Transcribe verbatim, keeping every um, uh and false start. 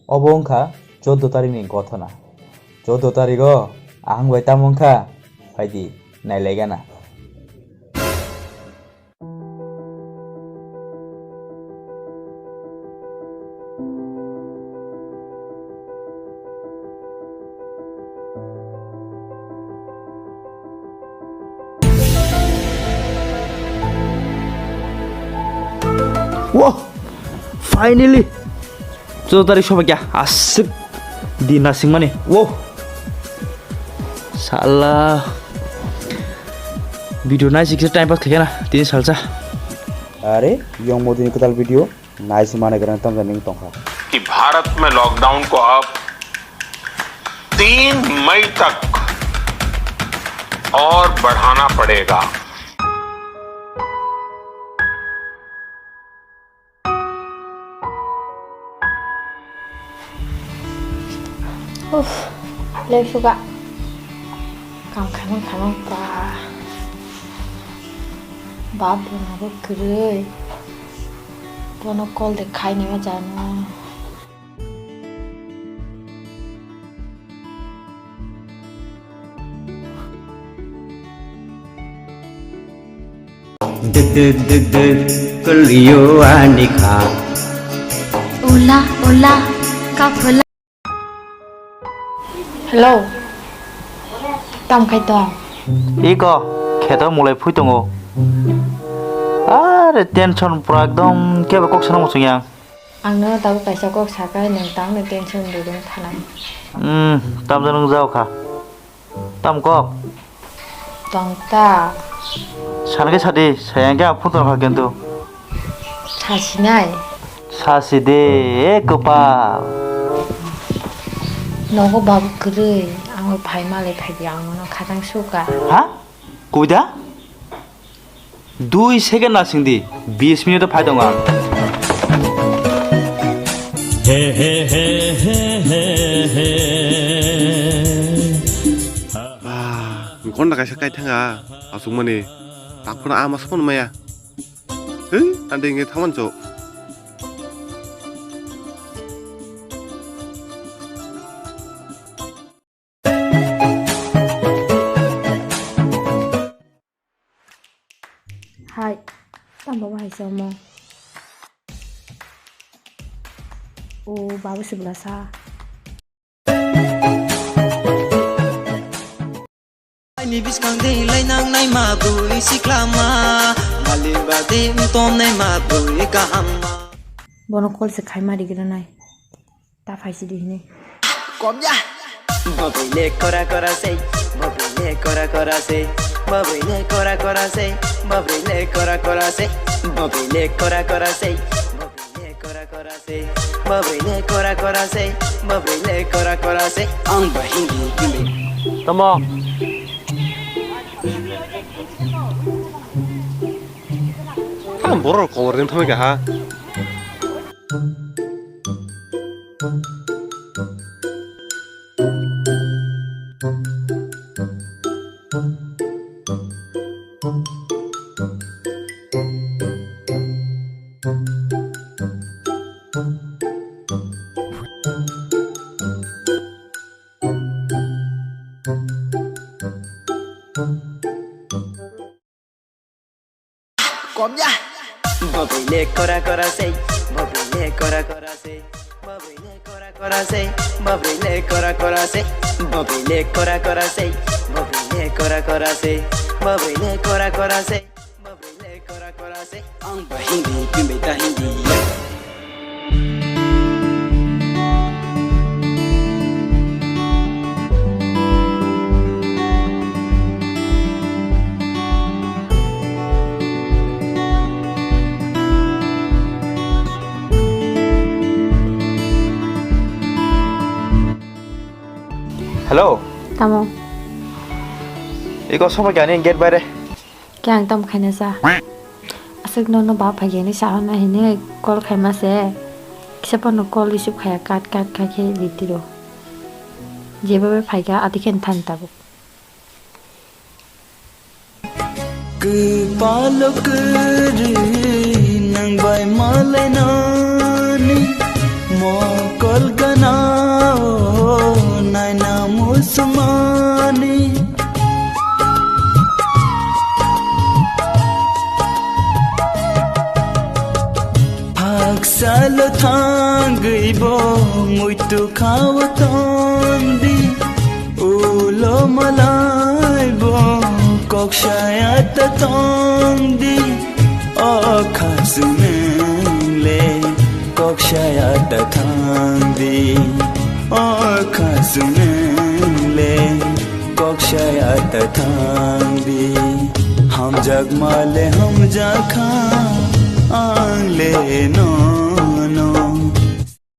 Obo wngkha choudo tarikni gothona. Choudo tarigo ahang bai tamo wngkha, phaidi nailaigana. Wah, finally! Choudo tarik soba kya? Asik di nasing mani. Wow. Sala. Video nai sikse time pass khaikhe na. Tini salsa. Are, yong modini kwtal video. Nai si mane garang tam janing tongkha. कि भारत में लॉकडाउन को अब तीन मई तक और बढ़ाना पड़ेगा। Uff, lesuka. Kam khamang khamang pa. Bap bono bo kwrwi. Bono call de khaini ma jano. Duk duk duk duk, kwlwio ani kha. Ola, ola, kaphola. Hello. Tam khai tong? Iko, kheto mulai phui tongo. Are tension pura ekdom kebo kok sana muchung yang. Ang no tabuk kaisa kok sakai, nwng tangno tension rwrwng thanai. Hmm, tamjani nwng jao kha. Tam kok? Tong ta. Sana khe sadi, saya khe ang phone tong kha kintu. Sasinai. Sasi de, e kwpal. Nogo babu kwrwi, ang phai malai phai di, ang nono khatang suka. Ha? Kubui da? Dui second nasing di, bis minute phai tongo ang. He, he, he. Ba, konda kaisa kai thanga, asuk mani, tak phano ama sopon maya. He, ande inge thaman cho. Hai, tamo bahai se omo. O babu se bwlasa. Aini bwskang de lainang naima bwrwi siklama, mali bade wngtom naima bwrwi kaham ma. Bono call se khaima rigwrwnai. Ta phaisidi hini. Komya. Bwrwi le kora kora se, bwrwi le kora kora se, bwrwi le kora kora se, bwrwi le kora kora se, bwrwi le kora kora se, bwrwi le kora kora se, bwrwi le kora kora se, bwrwi le kora kora se. Ang ba hindi hindi. Tamo. Ang borok kobor ni thangwi kaha. Komya. Bwrwi le kora kora se, bwrwi le kora kora se, bwrwi le kora kora se, bwrwi le kora kora se, bwrwi le kora kora se, bwrwi le kora kora se, bwrwi le kora kora se, bwrwi le kora kora se. Ang ba hindi, pimbe ta hindi. Hello. Tamo? Iko soba kani gate baire. Khe ang tamo khaina sa? Aswk nono ba phaikhe hinwi sahorna hinwi call khaima se. Kisa phano call receive khaya, kat kat kha khe ri tiro. Jeba bai phaikha ati khe thani tabuk. Kwpalo kwrwi nang bai malainani. Mokol gana o naina musmani. Haksalo thangwi bo muitu khawa tondi. Ulo malai bo kok saya ta tondi. O khasung le kok saya ta thangdi. O khasung le kok saya ta thangdi. Hamjak male hamjak kha ang le no no.